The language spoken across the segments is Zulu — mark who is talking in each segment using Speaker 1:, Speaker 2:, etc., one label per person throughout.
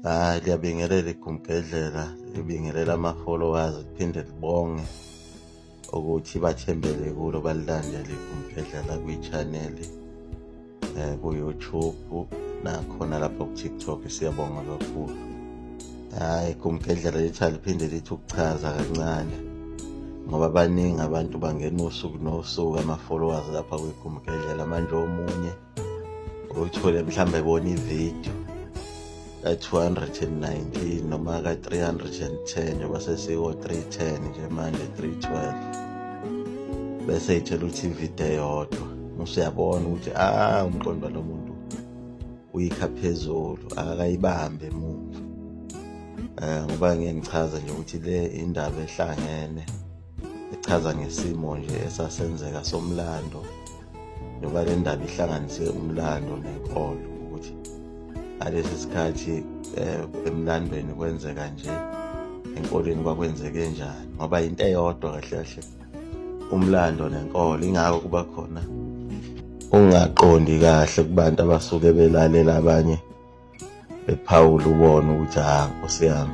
Speaker 1: Hhayi, liyabingelela igumgedlela, libingelela ama-followers, liphinde libonge ukuthi bathembele kulo, balilandele igumgedlela kwi-channel ku-YouTube nakhona lapha ku-TikTok. Siyabonga kakhulu. Hhayi, igumgedlela lithi aliphinde lithi ukuchaza kancane ngoba baningi abantu bangena usuku nosuku ama-followers lapha kwigumgedlela. Manje omunye uthole mhlawumbe ebona ividiyo ka-219 noma ka-310, njengoba sesiko-310 nje manje, 312, bese ey'tshela ukuthi ividiyo eyodwa, usuyabona ukuthi ah, umqondo walo muntu uyikha phezulu, akakayibambi emuva. Ngoba ngeke ngichaze nje ukuthi le indaba ehlangene echaza ngesimo nje esasenzeka somlando, njengoba le ndaba ihlanganise umlando nenkolo, ukuthi ngalesi sikhathi emlandweni kwenzeka nje, enkolweni kwakwenzeke njani, ngoba into eyodwa kahle kahle umlando nenkolo. Ingakho kuba khona ungaqondi kahle kubantu abasuke belalela abanye bephawula, ubone ukuthi ha, nkosi yami,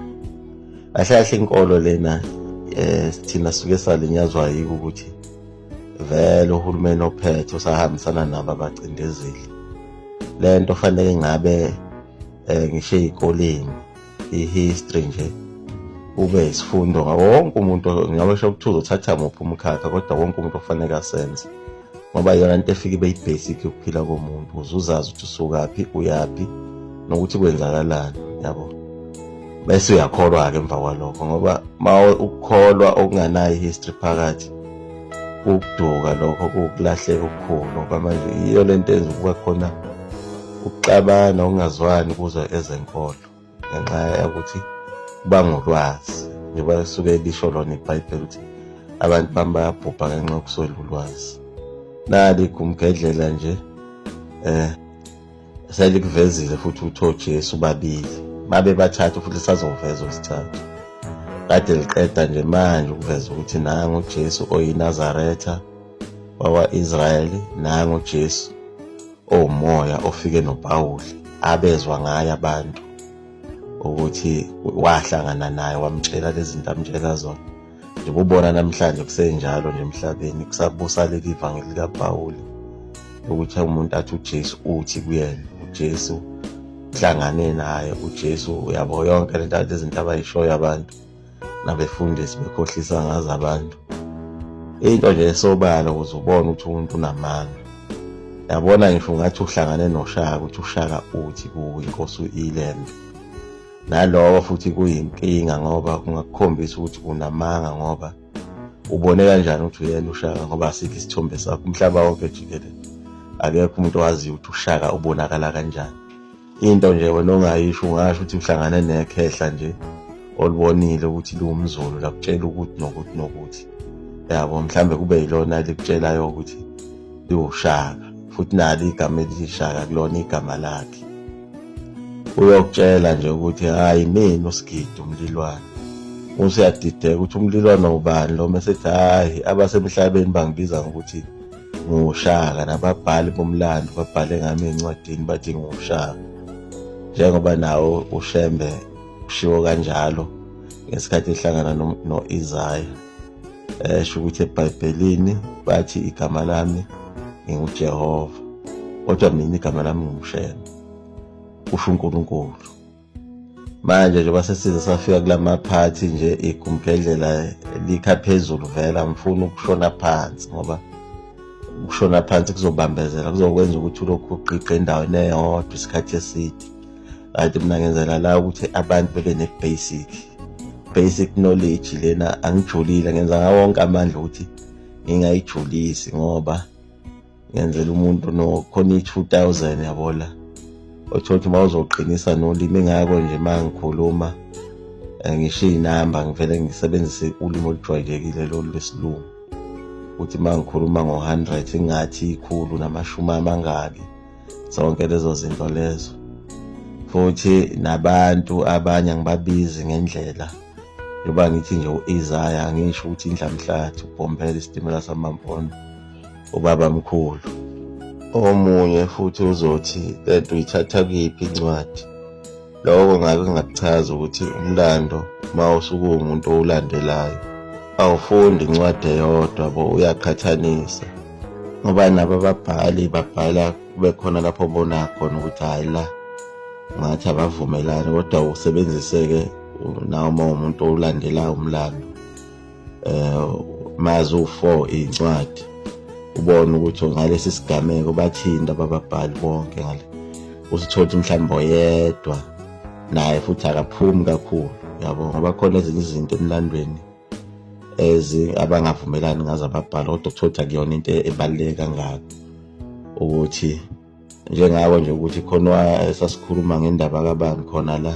Speaker 1: kahle kahle inkolo lena thina suke salinyazwa yiko ukuthi vele uhulumeni ophethe usahambisana nabo abacindezeli. Lento fanele ngabe ngisho ey'koleni i-history nje kube isifundo ngawo wonke umuntu, ngabe sho ukuthi uzothatha muphi umkhakha, kodwa wonke umuntu ofanele asenze, ngoba iyona nto efike ibe i-basic yokuphila komuntu, uze uzazi ukuthi usukaphi, uyaphi, nokuthi kwenzakalani, yabo. Bese uyakholwa-ke emva kwalokho, ngoba ma ukukholwa okunganayo i-history phakathi kukuduka lokho, kuwukulahleka okukhulu, ngoba manje yiyo lento enza ukuba khona ukuxabana, ukungazwani kuzo ezenkolo, ngenxa yokuthi kuba ngolwazi, njengoba lisuke lisho lona iBhayibheli ukuthi abantu bami bayabhubha ngenxa yokuswela ulwazi. Nali igumgedlela nje selikuvezile futhi ukuthi oJesu babili, babe bathathu futhi lisazoveza osithathu. Kade liqeda nje manje ukuveza ukuthi nangu uJesu oyiNazaretha wakwa-Israyeli, nangu uJesu owumoya ofike noPawuli, abezwa ngaye abantu ukuthi wahlangana naye, wamtshela lezi zinto amtshela zona. Njengoba ubona namhlanje kusenjalo nje emhlabeni, kusabusa leli vangeli likaPawuli ukuthi umuntu athi uJesu uthi kuyena, uJesu uhlangane naye, uJesu uyabo, yonke lento, lezi zinto abayishoyo abantu nabefundisi bekhohlisa ngazo abantu. Into nje esobala ukuze ubone ukuthi umuntu unamanga. Yabona, ngisho ungathi uhlangane noShaka, ukuthi uShaka uthi kuwe inkosi uIlembe, nalowo futhi kuyinkinga, ngoba kungakukhombisa ukuthi unamanga, ngoba ubone kanjani ukuthi uyena uShaka, ngoba asikho isithombe sakho umhlaba wonke jikelele, akekho umuntu owaziyo ukuthi uShaka ubonakala kanjani. Into nje wena ongayisho, ungasho ukuthi uhlangane nekhehla nje olibonile ukuthi liwumZulu, lakutshela ukuthi nokuthi nokuthi, yabo, mhlambe kube yilona likutshelayo ukuthi liwuShaka, futhi nalo igama elithi Shaka kulona igama lakhe. Uyokutshela nje ukuthi hayi, mina uSigidi umlilwane, usuyadideka ukuthi umlilwane ubani lo, mese ethi hayi, abasemhlabeni bangibiza ngokuthi nguShaka, nababhali bomlando babhale ngami encwadini bathi nguShaka, njengoba nawo uShembe kushiwo kanjalo ngesikhathi ehlangana no-Isaya, esho ukuthi eBhayibhelini bathi igama lami nginguJehova, kodwa mina igama lami nguShembe, kusho uNkulunkulu. Manje njengoba sesize safika kulamaphathi nje, igumgedlela likha phezulu vele, angifuni ukushona phansi, ngoba ukushona phansi kuzobambezela, kuzokwenza ukuthi ulokhu ugqigqa endaweni eyodwa isikhathi eside. Kanti mina ngenzela la ukuthi abantu bebe ne-basic basic knowledge lena, angijulile, ngenza ngawo wonke amandla ukuthi ngingayijulisi, ngoba ngenzela umuntu nokhona i-2000, yabo, la othola ukuthi uma uzoqinisa nolimi. Ingakho nje uma ngikhuluma ngisho iy'namba, ngivele ngisebenzise ulimi olujwayelekile lolu lwesilungu, ukuthi uma ngikhuluma ngo-100 ingathi ikhulu namashumi amangaki, zonke lezo zinto lezo. Futhi nabantu abanye angibabizi ngendlela, njengoba ngithi nje u-Isaya, angisho ukuthi indlamhlathi ubhombela isitimela samampondo ubaba mkhulu. Omunye futhi uzothi lento uyithatha kuyiphi incwadi? Lokho ngake ngakuchaza ukuthi umlando uma usuke uwumuntu owulandelayo awufundi incwadi eyodwa bo, uyaqhathanisa ngoba nabo ababhali babhala kube khona lapho obona khona ukuthi hhayi la ngathi abavumelani, kodwa usebenzise-ke nawe uma uwumuntu owulandelayo umlando mazi u4 incwadi ubone ukuthi ngalesi sigameko bathini abababhali bonke ngale, usithola ukuthi mhlawumbe oyedwa naye futhi akaphumi kakhulu, yabo, ngoba khona ezinye izinto emlandweni ezi abangavumelani ngazo ababhali, kodwa kuthiwa ukuthi akuyona into ebaluleke kangako ukuthi njengako nje ukuthi khona sasikhuluma ngendaba kabani khona la,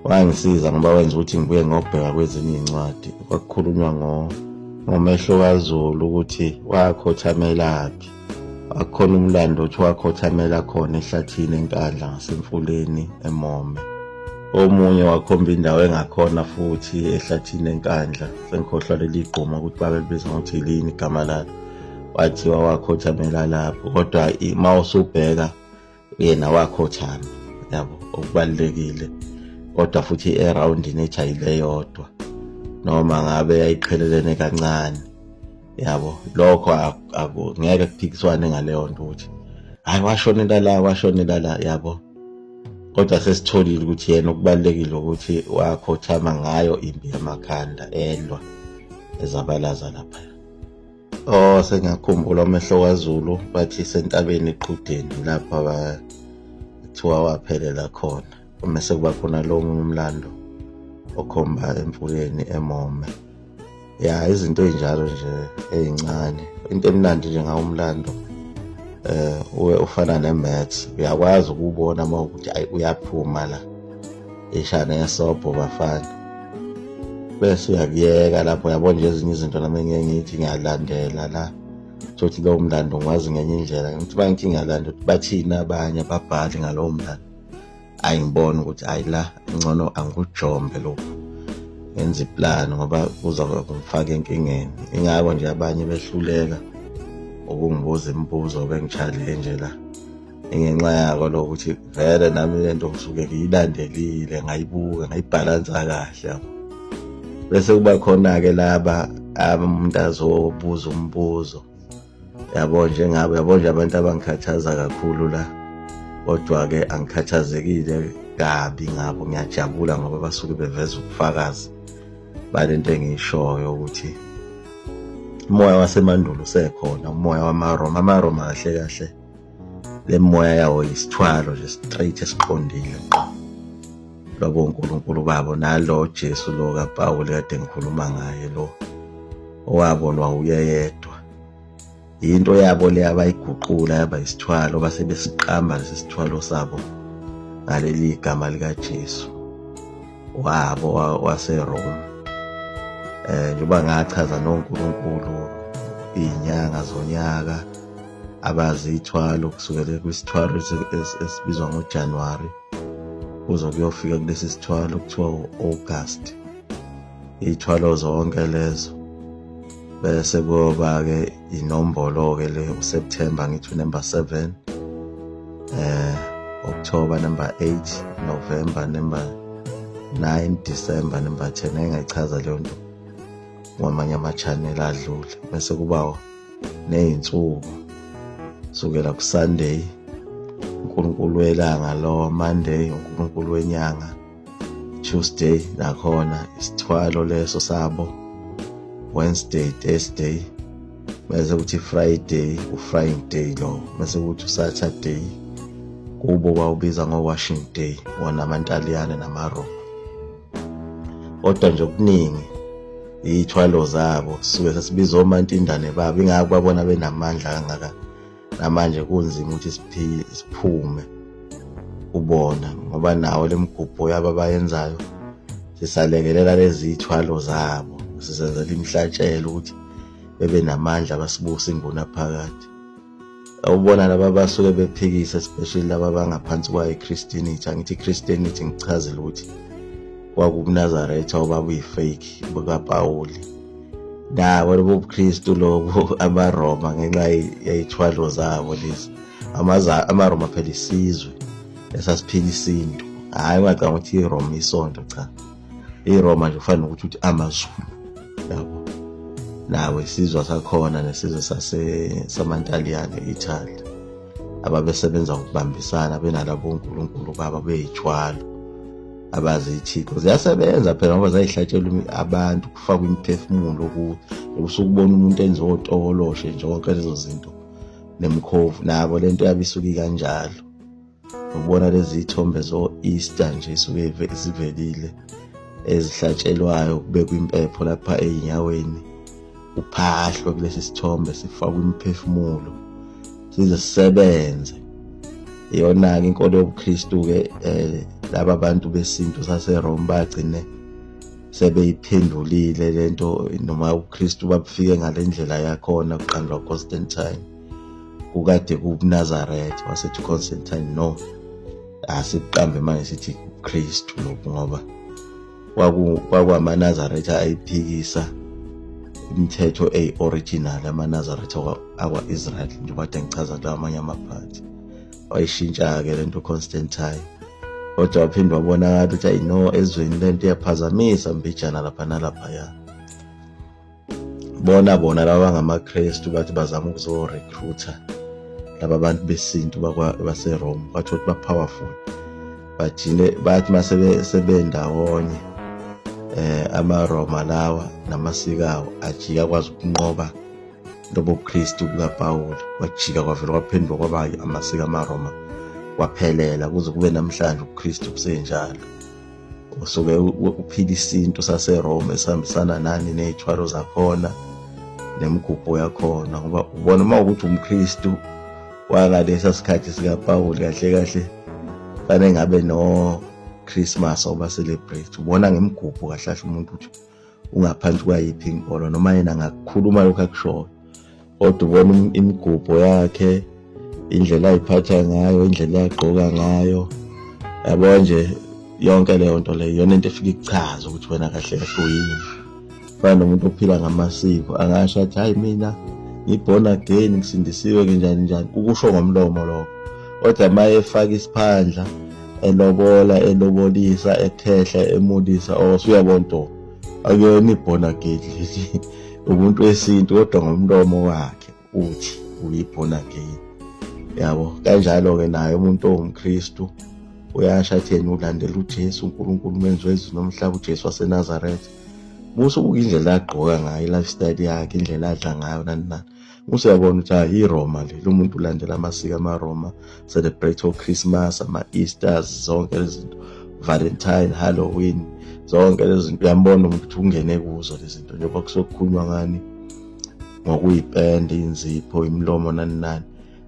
Speaker 1: wangisiza ngoba wenza ukuthi ngibuye ngobheka kwezinye iy'ncwadi. Kwakukhulunywa ngomehlo kaZulu ukuthi wakhothamelaphi, akukhona umlando othi wakhothamela khona ehlathini eNkandla ngasemfuleni eMome. Omunye wakhomba indawo engakhona futhi ehlathini eNkandla, sengikhohlwa leli gquma ukuthi babelibiza ngokuthi yilini igama lalo, wathiwa wakhothamela lapho, kodwa uma usubheka yena wakhothama, yabo, okubalulekile. Kodwa futhi erawundini ejayile yodwa noma ngabe yayiqhelelene kancane, yabo, lokho ngeke kuphikiswane ngaleyo nto ukuthi hayi washonela la, washonela la, yabo. Kodwa sesitholile ukuthi yena okubalulekile ukuthi wakhothama ngayo impi yamakhanda elwa ezabalaza lapha. Oh, sengiyakhumbula umehlo kaZulu, bathi sentabeni eqhudeni lapha kuthiwa waphelela khona, mese kuba khona lo munye umlando okhomba emfuleni eMome. Ya, izinto ey'njalo nje ey'ncane. Into emnandi nje ngawo umlando uwe ufana ne-maths, uyakwazi ukubona uma ukuthi ayi uyaphuma la ishana yesobho bafana, bese uyakuyeka lapho. Uyabona nje ezinye izinto nami engeke ngithi ngiyalandela la, thothi lowo mlando ngiwazi ngenye indlela, ngithi uma ngithi ngiyalandela ukuthi bathini abanye ababhali ngalowo mlando, ayi ngibona ukuthi ayi la ngcono angikujombe lokhu, ngenza iplani ngoba kuza kungifaka enkingeni. Ingakho nje abanye behluleka ukungibuza imibuzo bengi-challenge la, ingenxa yako lokho ukuthi vele nami lento ngisuke ngiyilandelile, ngayibuka, ngayibhalansa kahle, yabo. Bese kuba khona-ke laba umuntu azobuza umbuzo, yabo, njengabo, yabo nje abantu abangikhathaza kakhulu la, kodwa-ke angikhathazekile kabi ngabo, ngiyajabula ngoba basuke beveza ubufakazi balento engiyishoyo ukuthi umoya wasemandulo usekhona, umoya wamaRoma. AmaRoma kahle kahle le moya yawo yisithwalo nje straight esiqondile ngqo lobo uNkulunkulu babo, nalo Jesu lo kaPawulu kade ngikhuluma ngaye lo owabonwa uye yedwa, yinto yabo le abayiguqula yaba isithwalo, base besiqamba lesi sithwalo sabo ngaleli gama likaJesu wabo waseRome. Njengoba ngachaza noNkulunkulu izinyanga zonyaka abazithwalo kusukela kwisithwalo esibizwa ngoJanuary kuze kuyofika kulesi sithwalo kuthiwa u-August, iy'thwalo zonke lezo, bese kuyoba-ke inombolo-ke le uSeptember, ngithi unumber 7, October number 8, November number 9, December number 10. Engayichaza leyo nto kwamanye ama-channel adlule. Bese kuba ney'nsuku sukela ku-Sunday, uNkulunkulu welanga lo, Monday uNkulunkulu wenyanga, Tuesday nakhona isithwalo leso sabo, Wednesday, Thursday, bese kuthi Friday u-Frying Day lo, bese kuthi uSaturday kubo bawubiza ngo-washing day wona amaNtaliyane namaRoma. Kodwa nje okuningi iy'thwalo zabo suke sesibiza omantindane babo, ingako babona benamandla kangaka namanje kunzima ukuthi siphume kubona, ngoba nawo lemigubho yabo abayenzayo sisalekelela lezi ithwalo zabo, sizenzela imihlatshelo ukuthi bebe namandla basibusa ingunaphakade. Awubona laba basuke bephikisa, especially laba abangaphansi kwayo i-Christianity. Angithi i-Christianity ngichazile ukuthi kwakubuNazaretha obabuyi-fake bukaPawuli, nabo lobu buKristu lobu amaRoma ngenxa yey'thwalo zabo lezi. AmaRoma phela isizwe esasiphila isintu, Hhayi, ungacabanga ukuthi iRoma isonto, cha, iRoma nje kufana nokuthi uthi amaZulu, yabo, nawo isizwe sakhona nesizwe sase samantaliyane e-Italy, ababesebenza ngokubambisana benalabo onkulunkulu babo beyithwalo abazithixo. Ziyasebenza phela ngoba zayihlatshelwa abantu, kufakwa imiphefumulo kuwo, usukubona umuntu enze otokoloshe nje, konke lezo zinto nemikhovu nabo, lento yabe isuke kanjalo. Ubona lezi zithombe zo-Easter nje isuke zivelile ezihlatshelwayo, kubekwa impepho lapha ey'nyaweni, kuphahlwe kulesi sithombe, sifakwe imiphefumulo size sisebenze. Iyona-ke inkolo yobuKristu-ke. Laba bantu besintu saseRome bagcine sebeyiphendulile lento, noma ubuKristu babufike ngale ndlela yakhona kuqanjwa Constantine. Kukade kubuNazaretha, wasethi Constantine, no, asikuqambe manje sithi uKristu lokhu, ngoba kwakwamaNazaretha ayiphikisa imithetho eyi-original amaNazaretha akwa-Israel, njengoba kade ngichaza kulawa amanye amaphathi. Wayishintsha-ke lento uConstantine, kodwa waphinde wabonakala ukuthi ayi no, ezweni lento iyaphazamisa mbijana lapha nalaphaya. Bona laba bangamaKristu bathi bazama ukuzo-recruiter laba bantu besintu baseRome, bathi ukuthi ba-powerful, bajine bathi mase sebendawonye amaRoma lawa namasiko awo ajika, kwazi ukunqoba lobo buKristu bukaPawulu, kwajika kwavela kwaphenduka kwaba amasiko amaRoma, kwaphelela kuze kube namhlanje ubuKristu busenjalo. Usuke uphila isintu saseRome esihambisana nani ney'thwalo zakhona nemigubho yakhona, ngoba ubona uma ukuthi umKristu wangalesa sikhathi sikaPawulu, kahle kahle fanele ngabe no Christmas oba celebrate, ubona ngemigubho kahle kahle umuntu ukuthi ungaphansi kwayiphi inkolo, noma yena angakukhuluma lokhu akushoyo, kodwa ubona imigubho yakhe, indlela ayiphatha ngayo, indlela agqoka ngayo, yabo nje yonke leyo nto leyo iyona into efike ikuchaze ukuthi wena kahle kahle uyini. Fana nomuntu ophila ngamasiko, angasho athi hayi, mina ngi-born again, ngisindisiwe, njani njani, ukusho ngomlomo lokho, kodwa uma efaka isiphandla, elobola, elobolisa, ekhehla, emulisa, oh, usuyabona nto akuyona i-born again leli, umuntu wesintu, kodwa ngomlomo wakhe uthi uyi-born again, yabo. Kanjalo-ke naye umuntu owumKristu uyasho athi yena ulandela uJesu, uNkulunkulu umenzi wezulu nomhlaba, uJesu waseNazaretha. Musa ubuka indlela agqoka ngayo, i-lifestyle yakhe, indlela adla ngayo, nani nani, usuyabona ukuthi hayi, iRoma le, lo muntu ulandela amasiko amaRoma, celebrate o-Christmas, ama-Easters, zonke lezi zinto, Valentine, Halloween, zonke lezi zinto. Uyambona umuntu ukuthi ungene kuzo lezi zinto, njengoba kusokukhulunywa ngani ngokuyipenda inzipho, imilomo, nani nani.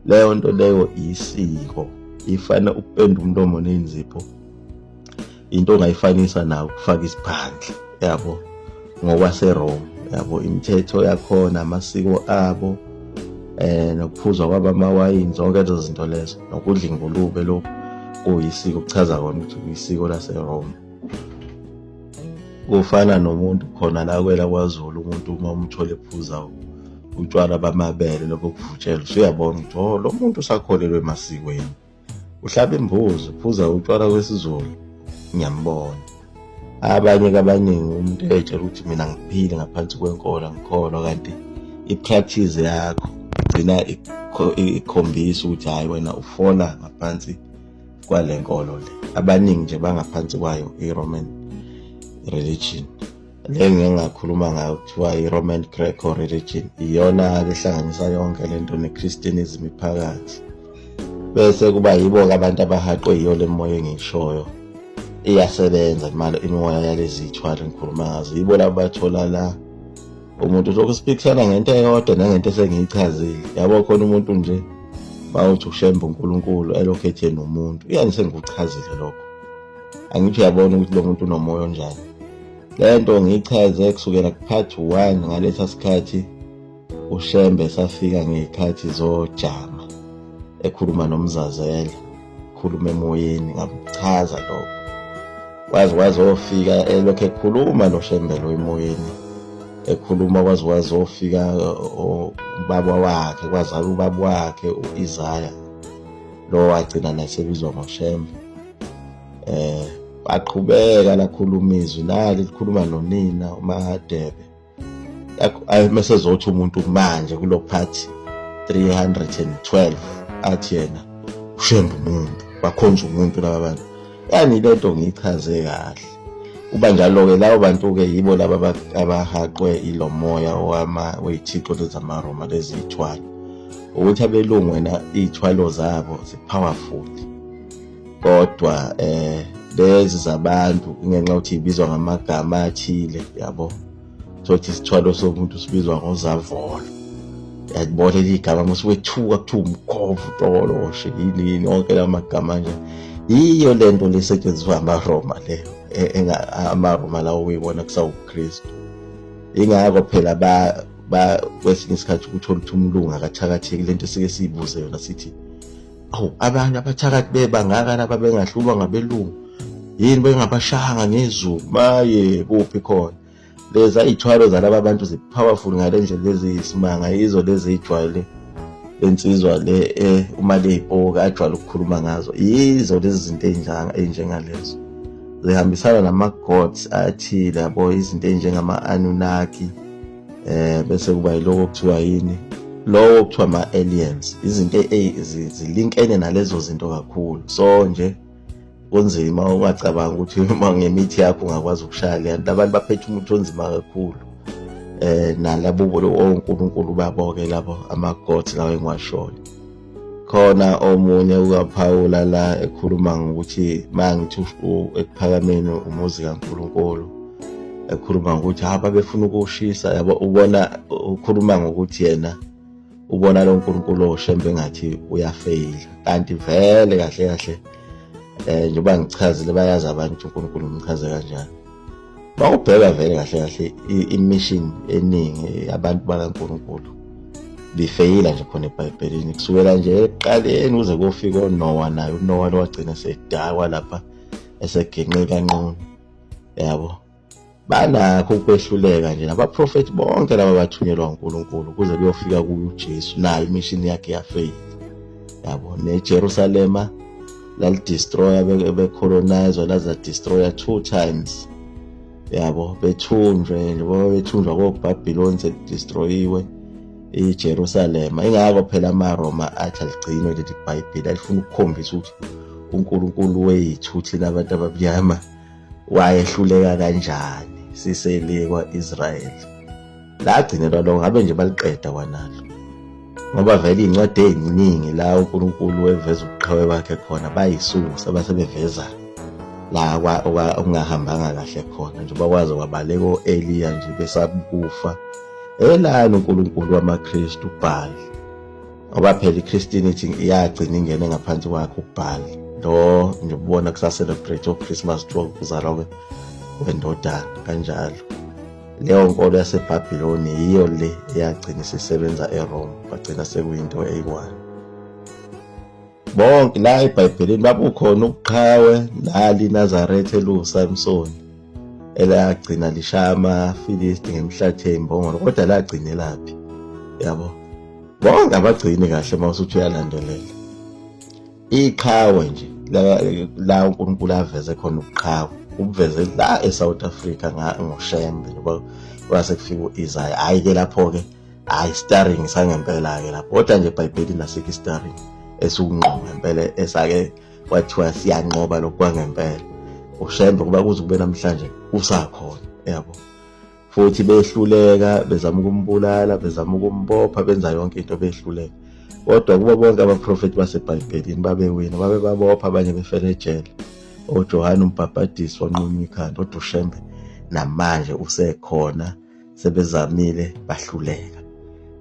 Speaker 1: Leyo nto leyo isiko ifana ukupenda umlomo ney'nzipho, into ongayifanisa nawo ukufaka isiphandla, yabo, ngokwaseRome, yabo, imithetho yakhona, amasiko abo, nokuphuzwa kwabo amawayini, zonke lezo zinto lezo, nokudla ingulube, lokhu kuyisiko, kuchaza kona ukuthi kuyisiko laseRome. Kufana nomuntu khona la kwela kwaZulu, umuntu uma umthole ephuza utshwala bamabele lobo kuvutshelwa, usuyabona ukuthi oh, lo muntu usakholelwe emasikweni, uhlaba imbuzi, uphuza utshwala kwesiZulu, ngiyambona. Abanye kabaningi umuntu ey'tshela ukuthi mina ngiphile ngaphansi kwenkolo, angikholwa, kanti i-practice yakho igcina ikhombisa ukuthi hhayi, wena ufola ngaphansi kwale nkolo le. Abaningi nje bangaphansi kwayo i-Roman religion le ngike ngakhuluma ngayo, kuthiwa i-Roman Greco religion, iyona-ke ehlanganisa yonke lento ne-Christianism iphakathi, bese kuba yibo-ke abantu abahaqwe yiyo le moya engiyishoyo. Iyasebenza imali, imimoya yalezi iy'thwalo engikhuluma ngazo, yibo labo bathola la umuntu lokhu siphikisana ngento eyodwa nangento esengiyichazile, yabo. Khona umuntu nje bawuthi uShembe uNkulunkulu, elokhu ethi yena umuntu, iyani, sengikuchazile lokho, angithi uyabona ukuthi lo muntu unomoya onjani. Le nto ngiyichaze kusukela ku-part 1 ngalesa sikhathi uShembe safika ngey'khathi zojama, ekhuluma nomzazela, khuluma emoyeni, ngakuchaza lokho, waze wazofika elokhu ekhuluma noShembe lo emoyeni, ekhuluma kwaze wazofika ubaba wakhe, kwazala ubaba wakhe u-Isaya, lo wagcina naye sebizwa ngoShembe. Baqhubeka lakhuluma izwi nali likhuluma nonina uMahadebe. Mese zothi umuntu manje kulo part 312 athi yena ushembe umuntu, bakhonza umuntu laba bantu. Yani lento ngiyichaze kahle. Kuba njalo-ke labo bantu-ke yibo laba abahaqwe ilo moya wey'thixo lezamaRoma lezi iy'thwalo. Ukuthi abelungu wena iy'thwalo zabo zi-powerful, kodwa lezi zabantu ngenxa yokuthi ibizwa ngamagama athile, yabo, thothi isithwalo somuntu sibizwa ngozavolo, yayibona igama musukwethuka kuthiwa umkhovu, tokoloshe, yini yini, yonke la magama nje. Yiyo lento lesetshenziswa amaRoma leyo, amaRoma lawo uyibona kusawuKristu. Ingakho phela ba kwesinye isikhathi ukuthola ukuthi umlungu akathakatheki. Lento esike siyibuze yona sithi, awu, abantu abathakathi bebangaka laba bengahlulwa ngabelungu yini, bengabashanga ngezulu? Maye, kuphi khona? Leza iy'thwalo zalaba bantu zi-powerful ngale ndlela eziyisimanga. Yizo lezi ey'jwayele lensizwa le uma leyipoka ajwayele ukukhuluma ngazo. Yizo lezi zinto ey'njengalezo zihambisana nama-gods athile, yabo, izinto ey'njengama-Anunnaki, bese kuba yiloko okuthiwa yini, lowo okuthiwa ama-aliens, izinto zilinkene nalezo zinto kakhulu. So nje kunzima ungacabanga ukuthi uma ngemithi yakho ungakwazi ukushaya le nto. Abantu baphethe umuthi onzima kakhulu, nalabo onkulunkulu babo-ke, labo ama-gods lawo engiwashoyo. Khona omunye ukaphawula la ekhuluma ngokuthi mangithi ekuphakameni umuzi kaNkulunkulu, ekhuluma ngokuthi ha babefuna ukuwushisa, yabo. Ubona ukhuluma ngokuthi yena ubona lo nkulunkulu oshembe engathi uyafeyila, kanti vele kahle kahle njengoba ngichazile, bayazi abantu uNkulunkulu umchaze kanjani. Mawubheka vele kahle kahle i-mission eningi abantu bakaNkulunkulu bifeyila nje khona eBhayibhelini, kusukela nje ekuqaleni kuze kofika oNoah. Naye uNoah lo wagcina esedakwa lapha, esegenqeka nqunu, yabo. Banakho ukwehluleka nje nabaprofethi bonke laba bathunyelwa uNkulunkulu kuze kuyofika kuye uJesu, nayo imishini yakhe yafeyila, yabo. NeJerusalema lalidestroya, becolonizwa, laza destroya 2 times, yabo, bethunjwe njengoba bethunjwa koBhabhiloni, selidestroyiwe iJerusalema. Ingakho phela amaRoma athi aligcinwe leli Bhayibheli, alifuna ukukhombisa ukuthi uNkulunkulu wethu thina abantu abamnyama wayehluleka kanjani sisele kwa-Israyeli. Lagcinelwa lokho, ngabe nje baliqeda kwanalo, ngoba vele iy'ncwadi ey'ningi la uNkulunkulu eveza ubuqhawe bakhe khona bayisusa, base beveza la okungahambanga kahle khona, nje bakwazi kwabaleka o-Eliya nje besabukufa. Elani uNkulunkulu wamaKristu uBhali, ngoba phela iChristianity iyagcina ingene ngaphansi kwakhe uBhali lo nje, ubona kusa-celebrate o-Christmas, kuthiwa kuzalwa kwendodana kanjalo. Leyo nkolo yaseBhabhiloni yiyo le eyagcina isisebenza eRome, bagcina sekuyinto eyi-one bonke. La eBhayibhelini babukhona ubuqhawe, nali iNazaretha eliwuSamsoni elagcina lishaya amaFilisti ngemhlathi yeyimbongolo, kodwa lagcinelaphi? Yabo, bonke abagcini kahle. Uma usuthi uyalandelela iqhawe nje la uNkulunkulu aveze khona ubuqhawe, ubuveze la eSouth Africa ngoShembe, ngoba kwase kufika uIsaiah. Hayi ke lapho ke, hayi, starring sangempela ke lapho, kodwa nje eBhayibhelini asikho starring esukunqoba ngempela esake kwathiwa siyanqoba lokhu kwangempela. uShembe kuba kuze kube namhlanje usakhona, yabo, futhi behluleka, bezama ukumbulala, bezama ukumbopha, benza yonke into, behluleka. Kodwa kubo bonke abaprofethi baseBhayibhelini babewina, babe babopha abanye, befele ejele, oJohane umbhabhadisi wanqunywa ikhanda, kodwa uShembe namanje usekhona, sebezamile bahluleka.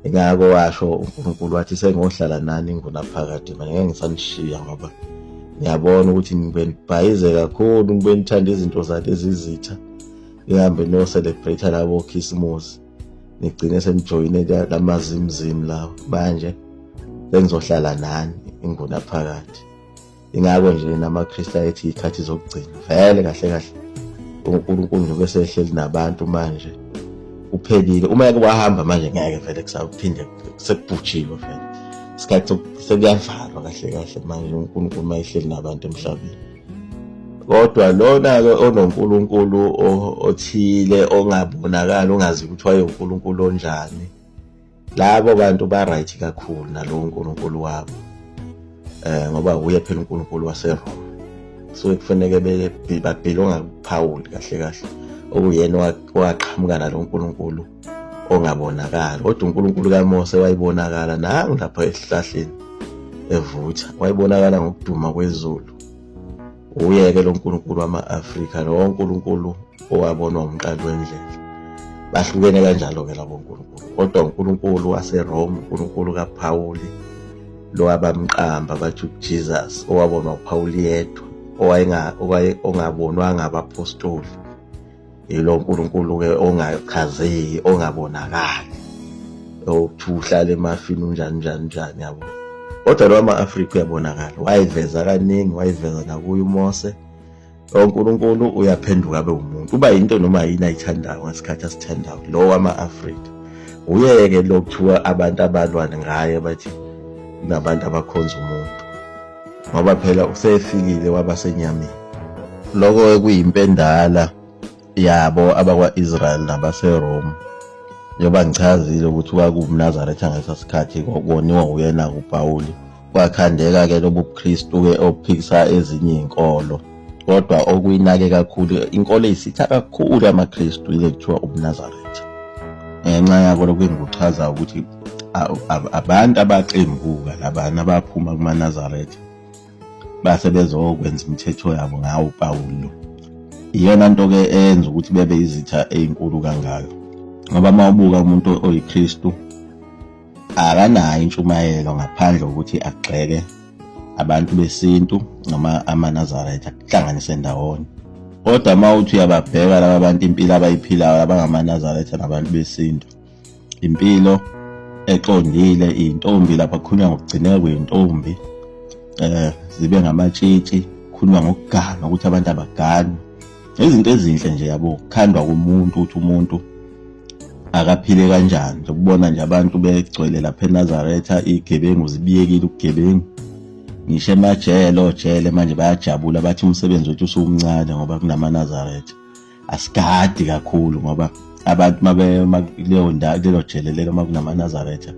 Speaker 1: Ingakho washo uNkulunkulu wathi, sengohlala nani ngunaphakade, manje ngeke ngisanishiya, ngoba ngiyabona ukuthi nibe nibhayize kakhulu, nibe nithanda izinto zalezi zitha, nihambe niyo-celebrate labo Khisimusi, nigcine senijoyine lamazimzimu lawo. Manje sengizohlala nani ingunaphakade. Ingakho nje namaKristu ayethi ikhathi zokugcina vele kahle kahle uNkulunkulu nje bese ehleli nabantu manje uphelile. Uma yake wahamba manje ngeke vele kusaphinde, sekubhujiwe vele, isikhathi sekuyavalwa kahle kahle manje uNkulunkulu mayehleli nabantu emhlabeni. Kodwa lona-ke onoNkulunkulu othile ongabonakali, ongazi ukuthi wayewuNkulunkulu onjani, labo bantu ba-right kakhulu nalowo nkulunkulu wabo, ngoba uye phela uNkulunkulu waseRoma. So kufanele babhilonga kuPaul kahle kahle, okuyena owaqhamuka nalo nkulunkulu ongabonakali. Kodwa uNkulunkulu kaMose wayebonakala nangu lapha esihlahleni evutha, wayebonakala ngokuduma kwezulu. Uye-ke lo nkulunkulu wama-Afrika, lo nkulunkulu owabonwa umqali wendlela. Bahlukene kanjalo-ke labo nkulunkulu. Kodwa uNkulunkulu waseRome, uNkulunkulu kaPawuli, lo abamqamba bathi uJesus, owabonwa uPawuli yedwa, ongabonwanga abaphostoli, yilo nkulunkulu-ke ongachazeki, ongabonakali, okuthi uhlala emafini unjani njani njani, yabo. Kodwa lo wama-Afrika uyabonakala, wayiveza kaningi, wayiveza nakuye uMose. Lo nkulunkulu uyaphenduka abe umuntu, uba yinto noma yini ayithandayo ngesikhathi asithandayo. Lo wama-Afrika uyeke lo kuthiwa abantu abalwane ngaye bathi kunabantu abakhonza umuntu, ngoba phela usefikile waba senyameni. Lokho kuyimpendala yabo abakwa-Israel nabaseRome, njengoba ngichazile ukuthi kwakuwumNazaretha ngalesa sikhathi, koniwa uyena uPawuli. Kwakhandeka-ke lobu buKristu-ke obuphikisa ezinye iy'nkolo, kodwa okuyinake kakhulu inkolo eyisitha kakhulu yamaKristu ile kuthiwa ubuNazaretha. Ngenxa yako lokhu engikuchaza ukuthi abantu abaqembuka labana abaphuma kumaNazaretha base bezokwenza imithetho yabo ngawo uPawulu. Iyona nto-ke eyenza ukuthi bebe izitha ey'nkulu kangaka, ngoba uma ubuka umuntu oyiKristu akanayo intshumayelo ngaphandle kokuthi agxeke abantu besintu noma amaNazaretha kuhlanganise ndawonye. Kodwa uma uthi uyababheka laba bantu impilo abayiphilayo abangamaNazaretha nabantu besintu, impilo eqondile, iy'ntombi lapha kukhulunywa ngokugcineka kwey'ntombi, zibe ngamatshitshi, kukhulunywa ngokugana ukuthi abantu abagani, izinto ezinhle nje yabo, kukhandwa kumuntu ukuthi umuntu akaphile kanjani. Ukubona nje abantu begcwele lapha eNazaretha, igebengu zibiyekile ubugebengu, ngisho emajele ojele manje bayajabula bathi umsebenzi wethu usuwumncane ngoba kunamaNazaretha. Asigadi kakhulu ngoba abantu kuleyo ndawo, kulelo jele lelo uma kunamaNazaretha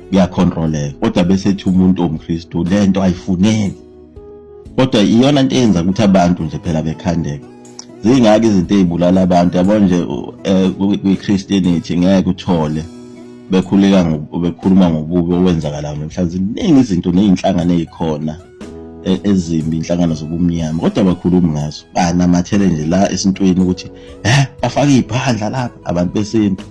Speaker 1: kuyakhontroleka. Kodwa bese ethi umuntu omKristu lento ayifuneki, kodwa iyona nto eyenza ukuthi abantu nje phela bekhandeke. Zingaki izinto ey'bulala abantu, yabo nje kwi-Christianity ngeke uthole bekhuleka bekhuluma ngobubi okwenzakalayo namhlanje. Ziningi izinto ney'nhlangano ey'khona ezimbi, inhlangano zobumnyama, kodwa abakhulumi ngazo, banamathele nje la esintwini ukuthi bafake iy'phandla lapha abantu besintu,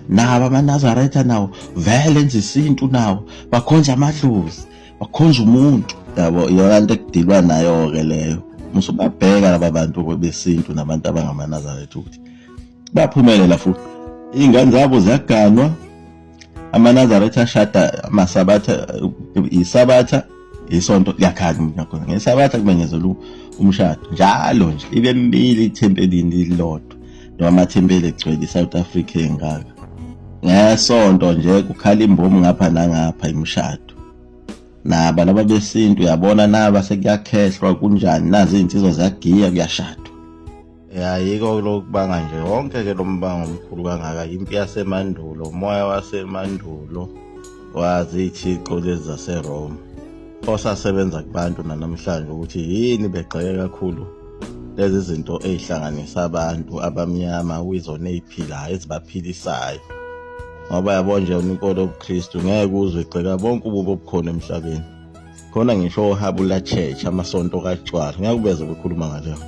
Speaker 1: nabo amaNazaretha nawo vele enza isintu, nawo bakhonza amadlozi, bakhonza umuntu, yabo. Iyona nto ekudilwa nayo-ke leyo. Musubabheka laba bantu besintu nabantu abangamaNazaretha ukuthi baphumelela futhi iy'ngane zabo ziyaganwa. AmaNazaretha ashada amaSabatha, iSabatha isonto liyakhala umuntu nakhona ngeSabatha kumenyezelwa umshado njalo nje, ibe mibili ithempelini lilodwa noma amathempeli egcwele iSouth Africa engaka. Ngesonto nje kukhala imbomu ngapha nangapha imishado. Naba laba besintu uyabona naba sekuyakhehlwa kunjani, nazi iy'nsizwa ziyagiya kuyashadwa. Ya, yiko lokubanga nje wonke ke lo mbango omkhulu kangaka, impi yasemandulo, umoya wasemandulo wazithixo lezi zaseRoma osasebenza kubantu nanamhlanje, ukuthi yini begxeke kakhulu lezi zinto ey'hlanganisa abantu abamnyama kuyizona ey'philayo ezibaphilisayo. Ngoba yabo nje inkolo yobuKristu ngeke uzwe igxeka bonke ububi obukhona emhlabeni. Khona ngisho ohabula church, amasonto katshwala, ngeke ubeze bekhuluma ngaleyo nto.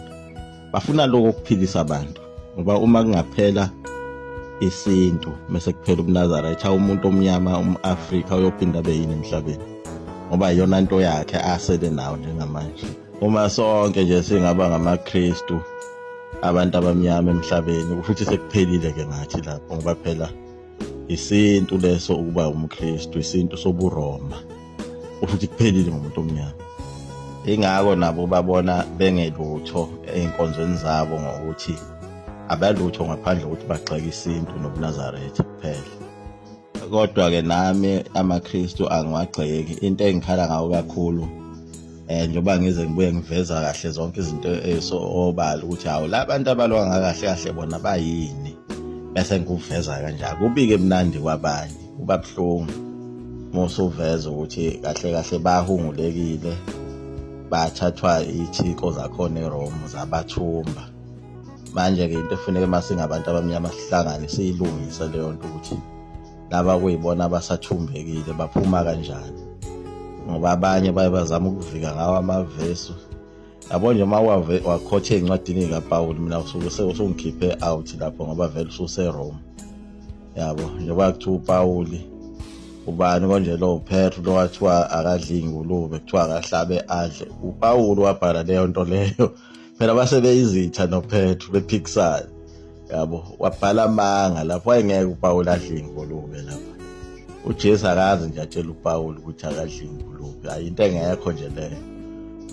Speaker 1: Bafuna lokho ukuphilisa abantu, ngoba uma kungaphela isintu mase kuphela ubuNazaretha, umuntu omnyama umAfrika uyophinda abe yini emhlabeni, ngoba iyona nto yakhe asele nawo njengamanje. Uma sonke nje singaba ngamaKristu abantu abamnyama emhlabeni, futhi sekuphelile ke ngathi lapho, ngoba phela isintu leso ukuba umKristu, isintu sobuRoma, futhi kuphelile ngomuntu omnyama. Ingakho nabo babona bengelutho ey'nkonzweni zabo, ngokuthi abalutho ngaphandle kokuthi bagxeke isintu nobuNazaretha kuphela. Kodwa-ke nami amaKristu angiwagxeki, into engikhala ngawo kakhulu Njengoba ngize ngibuye ngiveza kahle zonke izinto ezisobala ukuthi hawu la bantu abalwa ngakahle kahle bona bayini, bese ngikuveza kanjalo. Kubike mnandi kwabanye, kuba buhlungu uma usuveza ukuthi kahle kahle bahungulekile, bathathwa ithiko zakhona eRome zabathumba. Manje-ke into efuneka uma singabantu abamnyama sihlangane siyilungise leyo nto ukuthi laba kuyibona abasathumbekile baphuma kanjani, ngoba abanye baye bazama ukuvika ngawo amavesu. Yabo nje uma wakhotha ey'ncwadini kaPawuli, mina usuke usungikhiphe out lapho ngoba vele ususeRome. Yabo njengoba kuthiwa uPawuli ubani konje lo Petru lo wathiwa akadli ingulube, kuthiwa akahlabe adle. UPawuli wabhala leyo nto leyo, phela base beyizitha noPetru bephikisana. Yabo wabhala amanga lapho, wayengeke uPawuli adle ingulube lapha. UJesu akazi nje atshela uPawuli ukuthi akadle ingulube, hayi into engekho nje leyo.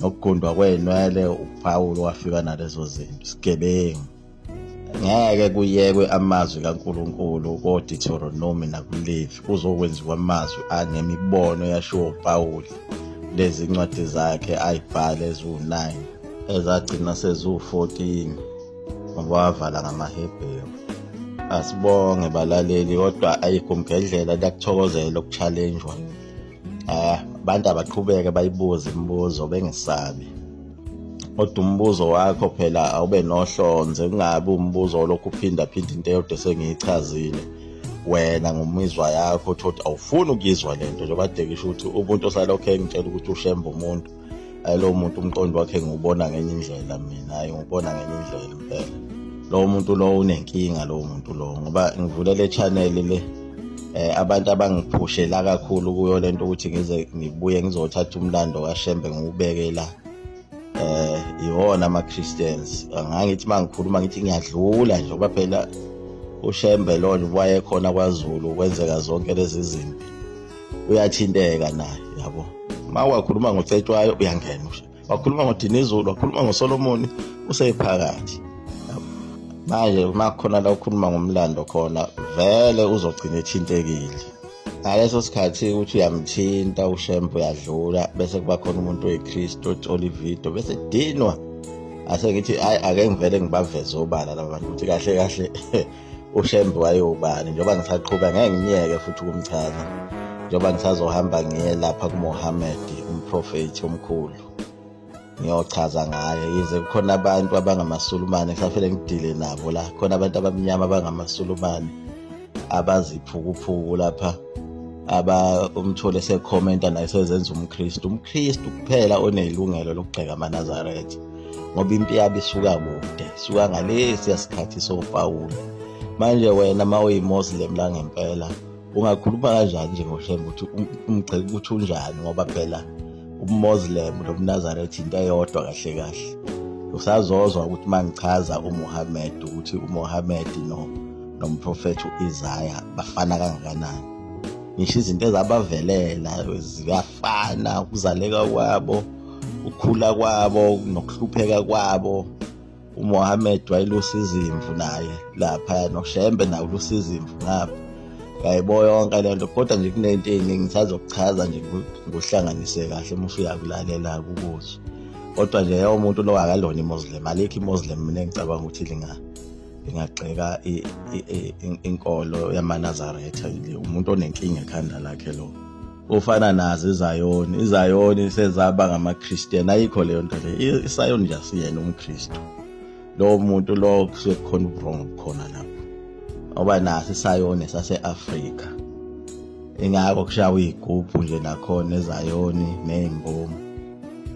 Speaker 1: Nokugundwa kwey'nwele uPawuli wafika nalezo zinto, isigebengu. Ngeke kuyekwe amazwi kaNkulunkulu koDeuteronomy nakuLevi, kuzokwenziwa amazwi anemibono eyashiwo uPawuli lezi ncwadi zakhe ayibhale eziwu-9 ezagcina seziwu-14 ngoba wavala ngamaHebheru. Asibonge balaleli, kodwa ayikho umgedlela liyakuthokozela ukuchallengewa. Abantu abaqhubeke bayibuze imibuzo bengesabi. Kodwa umbuzo wakho phela awube nohlonze, kungabi umbuzo olokhu uphinda phinda into eyodwa esengiyichazile. Wena ngomizwa yakho uthi ukuthi awufuni ukuyizwa lento, njengoba kade ngisho ukuthi umuntu osalokhu engitshela ukuthi ushembe umuntu, hayi lowo muntu umqondo wakhe ngiwubona ngenye indlela mina, hayi ngiwubona ngenye indlela impela. Lowo muntu lowo unenkinga, lowo muntu lowo, ngoba ngivule le channel le abantu abangiphushela kakhulu kuyo lento ukuthi ngize ngibuye ngizothatha umlando kaShembe ngiwubeke la. Iwona ama Christians. Ngangithi mangikhuluma ngithi ngiyadlula nje ngoba phela uShembe lo nje wayekhona kwaZulu kwenzeka zonke lezi zinto, uyathinteka naye yabo. Uma wakhuluma ngoCetshwayo uyangena, wakhuluma ngoDinizulu, wakhuluma ngoSolomoni, usephakathi. Manje uma kukhona la ukhuluma ngomlando khona vele uzogcina ethintekile ngaleso sikhathi ukuthi uyamthinta uShembe uyadlula, bese kuba khona umuntu oyiKristu othola ividiyo bese dinwa. Ase ngithi hayi ake ngivele ngibaveze obala laba bantu ukuthi kahle kahle uShembe wayewubani, njengoba ngisaqhuba ngeke ngiyeke futhi ukumchaza, njengoba ngisazohamba ngiye lapha kuMohammed umprofethi omkhulu ngiyochaza ngaye. Yize kukhona abantu abangamaSulumane ngisafele ngidile nabo la, khona abantu abamnyama abangamaSulumane abaziphukuphuku lapha, aba umthole sekhomenta naye sezenza umKristu. UmKristu kuphela onelungelo lokugxeka amaNazaretha, ngoba impi yabo isuka kude, isuka ngalesiya sikhathi soPawulu. Manje wena uma uyiMoslem la ngempela ungakhuluma kanjani nje ngoShembe ukuthi umgxeka ukuthi unjani, ngoba phela ubuMoslem nobuNazaretha into eyodwa kahle kahle. Usazozwa ukuthi uma ngichaza uMuhammad ukuthi uMuhammad nomprofethi u-Isaya bafana kangakanani, ngisho izinto ezabavelela ziyafana, ukuzaleka kwabo, ukukhula kwabo nokuhlupheka kwabo. uMohammed wayelusa izimvu naye lapha, noShembe naye ulusa izimvu ngapha, yayibo yonke le nto. Kodwa nje kunento eningi ngisazokuchaza nje nguhlanganise kahle uma usuyakulalela kukuzwa. Kodwa nje yebo umuntu lo akalona iMoslem, alikho iMoslem mina engicabanga ukuthi lingagxeka inkolo yamaNazaretha. Umuntu onenkinga ekhanda lakhe lo. Ufana nazo iZayoni, iZayoni sezaba ngamaChristian, ayikho leyo nto le. ISayoni nje asiyena umKristu. Lowo muntu lo kusuke kukhona ubuwrong obukhona lapho. Ngoba naso iSayoni sase-Afrika. Ingakho kushawa iy'gubhu nje nakhona eZayoni ney'mbomu.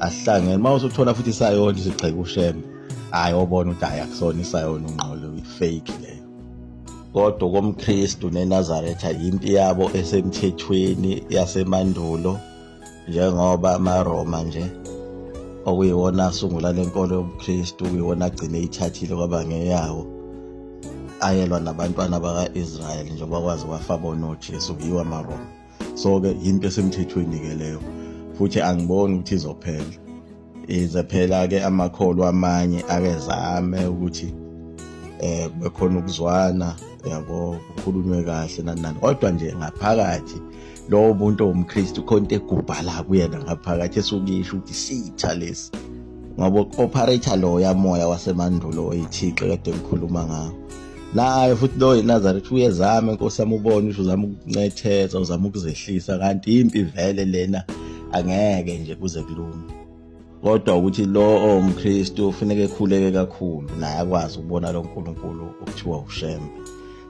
Speaker 1: Asihlangene uma usuthola futhi iSayoni sigxeka uShembe, hhayi obona ukuthi hhayi akusona iSayoni unqolo, i-fake leyo. Kodwa komKristu neNazaretha yimpi yabo esemthethweni yasemandulo, njengoba amaRoma nje okuyiwona asungula lenkolo yobuKristu, kuyiwona agcine ithathile kwaba ngeyawo, ayelwa nabantwana baka-Israyeli njengoba kwaze kwafa bona oJesu, kuyiwa amaRoma. So-ke yimpi esemthethweni-ke leyo, futhi angiboni ukuthi izophela. Ize phela-ke amakholwa amanye ake zame ukuthi kube khona ukuzwana, yabo, kukhulunywe kahle nani nani, kodwa nje ngaphakathi Lowo muntu owumKristu khona into egubha la kuyena ngaphakathi esuke isho ukuthi sitha lesi, ngoba operator lo yamoya wasemandulo oyithixo kade ngikhuluma ngawo. Naye futhi lo iNazaretha uyezama, inkosi yami, ubone ukuthi uzama ukuncetheza, uzama ukuzehlisa, kanti impi vele lena angeke nje kuze kulunge. Kodwa ukuthi lo owumKristu ufuneka ekhuleke kakhulu naye akwazi ukubona lo nkulunkulu okuthiwa uShembe,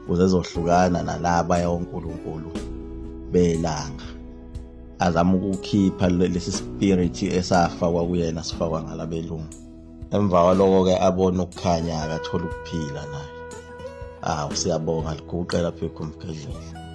Speaker 1: ukuze ezohlukana nalaba onkulunkulu belanga, azama ukukhipha lesi spirit esafakwa kuyena, sifakwa ngalabelungu. Emva kwaloko-ke abone ukukhanya, akathola ukuphila naye. Awu, siyabonga, liguqe lapha ekhumgedlela.